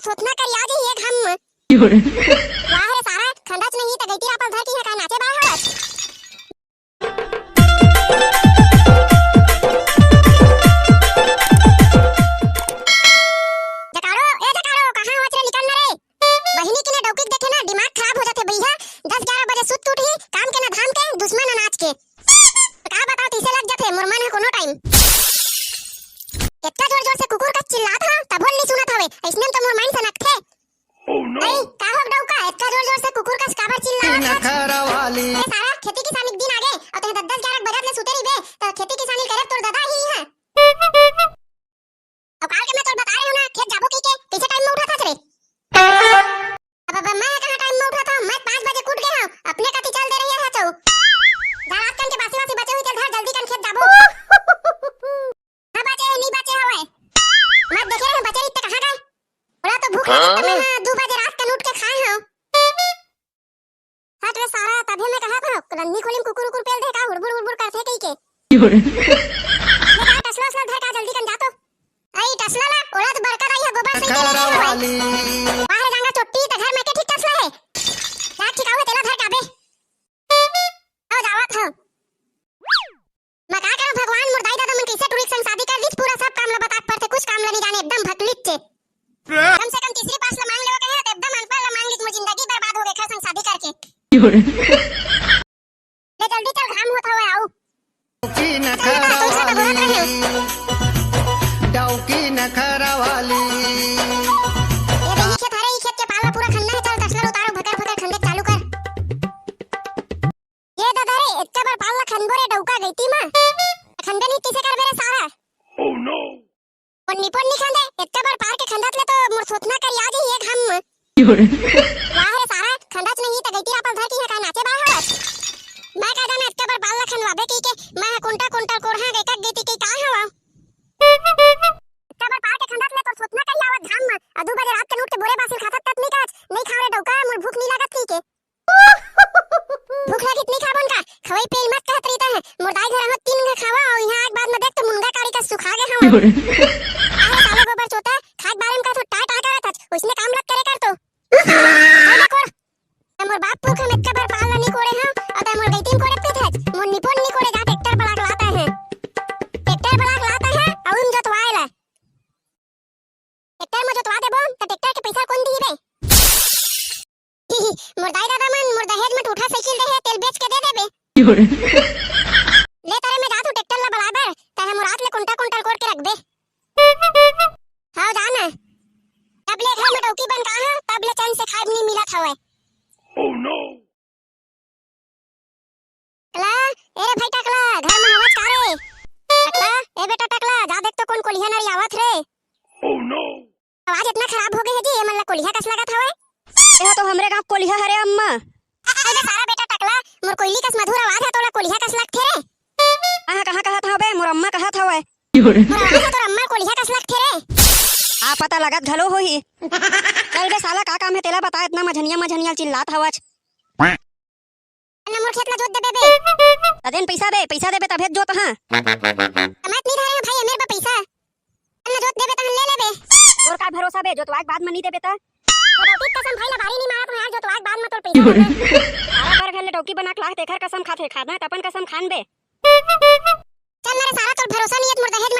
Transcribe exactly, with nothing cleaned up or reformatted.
थोथना करिया जी ये घाम म। वाह रे सारा, खंदच नहीं त गइती रापल धर के इहाँ का नाचे बर हवस। जकारो, ए जकारो, कहाँ हवच रे, निकल ना रे। बहिनी के ने डौकी देखे ना, दिमाग खराब हो जाथे भैया। दस ग्यारह बजे सुत उठही, काम के ना धाम के, दुश्मन अनाज के। का बताओ, तीसे लग जाथे मोर मन ह कोनो टाइम। इतना जोर जोर से कुकुर का चिल्लात हा, तभो नहीं सुनत हवे, अइसने में तो मोर मन सनकथे। Oh no! ए, का हो डौका, इतना जोर जोर से कुकुर का काबर चिल्लात हा? नखरा वाली। ए सारा, खेती किसानी के दिन आगे, अउ तैं दस दस ग्यारह बजत ले सुते रहिबे, त खेती किसानी करे तोर दादा ही है। अउ काल के मैं तोर बता रहे हो ना, खेत जाबो की के, कैसे टाइम में उठा था रे? अब, अब मैं कहाँ टाइम में उठा था, मैं पाँच बजे उठ गया हूँ, अपने कति चल दे रही है चौ। जा रात कन के बासी बासी बचे हुई तेल धर, जल्दी कन खेत जाबो। हाँ बचे है, नहीं बचे हवे। मैं देखे रहे बचे रही ते कहाँ गए? बोला तो भूख लगे तो मैं हाँ, दो बजे रात कन उठ के खाए हूँ। हट रे सारा, तभे मैं कहा था, रंधनी खोली में कुकुर उकुर पेल दे का, हुड़बुड़ हुड़बुड़ करथे कही के। ये का टसला उसला धर का, जल्दी कन जा तो। आई टसला ला, ओला तो बड़का दाई है, गोबर सही के ले रहे हो भाई। बाहर जांगा चोट्टी, त घर में के ठीक टसला है। रात ठिकाऊ है, तेला धर का बे। आओ जावत हो। मैं का करूं भगवान, मोर दाई ददा मन कैसे टुरी के संग शादी कर दीस, पूरा सब काम ला बता के पड़थे, कुछ काम ला नहीं जाने, एकदम भकलिक चे। कम से कम तीसरी पास ला मांग लेवा कहे, तो एकदम अनपढ़ ला मांग लीस, मोर जिंदगी बर्बाद हो गई, एकर संग शादी करके। ले जल्दी चल, घाम होत हवे, आऊ। डौकी नखरा वाली, डौकी नखरा वाली। ये दे, ई खेत हरे, ई खेत के पाला पूरा खन्ना है, चल, टसला उतारो, भकर भकर खंदे चालू कर। ये ददा रे, इतना बड़ पाल ला खनबो रे डौका गइती मा। खनबे नहीं किसे करबे रे सारा। Oh no! पोन्नी पोन्नी खंदे, इतना बड़ पार के खंदत ले तो मोर थोथना करिया जी ये घाम म। वाह रे सारा, खंदच नहीं त गइती रापल धर के इहाँ का नाचे बर हवस। मैं का जाना इतना बड़ पाल ला खनवाबे की के, मैं कुंटा कुंटा कोढ़ा के कक गइती के का हवा। इतना बड़ पार के खंदत ले तोर थोथना करिया आवत घाम म, आ दू बजे रात के उठ के बोरे बासिल खाथस तत नहीं कहच, नहीं खाव रे डौका, मोर भूख नहीं लागत की के। भूख लगित नहीं खाबोन का? खवई पेल मत कहत रहिता है। मोर दाई घर हो तीन घर खावा अउ इहाँ आके बाद में देख तो मुनगा काड़ी का सुखा गए हवा। अरे साले गोबर चोता, खाए के बारे में का तो टाय टाय करत हच, उसने काम लग करे कर तो। अरे देखो, मोर बाप पुरखा में इतना बार पाल नहीं कोड़े हैं, अउ तैं मोर गइती में कोड़े पीत हच। मोर निपोन नहीं कोड़े, जा ट्रैक्टर बड़ा के लाता है। ट्रैक्टर बड़ा के लाता है, अउ उन जोतवाए ला। ट्रैक्टर म जोतवा देबो, त ट्रैक्टर के पैसा कोन दिही बे? मोर दाई ददा मन मोर दहेज म ठूठा साइकिल दे हे, तेल बेच के दे देबे। ले तारे मैं जात हूँ ट्रैक्टर ला बलाए बर, तहे मोर हाथ ले कुंटा कुंटल कोड़ के रखबे। हाँ जा ना, तब ले घर में डौकी बन का हाँ, तब ले चैन से खाए नहीं मिलत हवे। Oh no! टकला, ए रे भाई टकला, घर में हवच का रे? टकला, ए बेटा टकला, जा देख तो कोन कोलिहा नरी आवत रे। Oh no! आवाज इतना खराब हो गई है जी, ये मन ला कोलिहा कस लगत हवे। ये तो हमरे गांव कोलिहा हरे अम्मा। अरे सारा बेटा टकला, मोर कोयली कस मधुर आवाज है, तोला कोलिहा कस लगथे रे। हाँ, कहाँ कहत हवे? मोर अम्मा कहत हवे। मोर आवाज है तोर अम्मा कोलिहा कस लगथे रे। आ पता लगत घलो होही। चल बे साला, का काम है तेला बता, इतना मझनिया मझनिया चिल्लात हवच। अन्ना मोर खेत ला जोत देबे बे। अदेन पैसा बे, पैसा देबे तभे जोत हाँ। कमात नहीं धरे हैं भाई, अमीर बा पैसा। अन्ना जोत देबे तहन ले लेबे। तोर का भरोसा बे, जोतवाए के बाद म नहीं देबे त? तो डौकी कसम भाई ला बारी नहीं मारत हूँ यार, जोतवाए के बाद म तोर पैसा देबे। सारा बर घर ले डौकी बना के लाख तेखर कसम खाथे, खाना त अपन कसम खान बे। चल मेरे सारा, तोर भरोसा नहीं है, मोर दहेज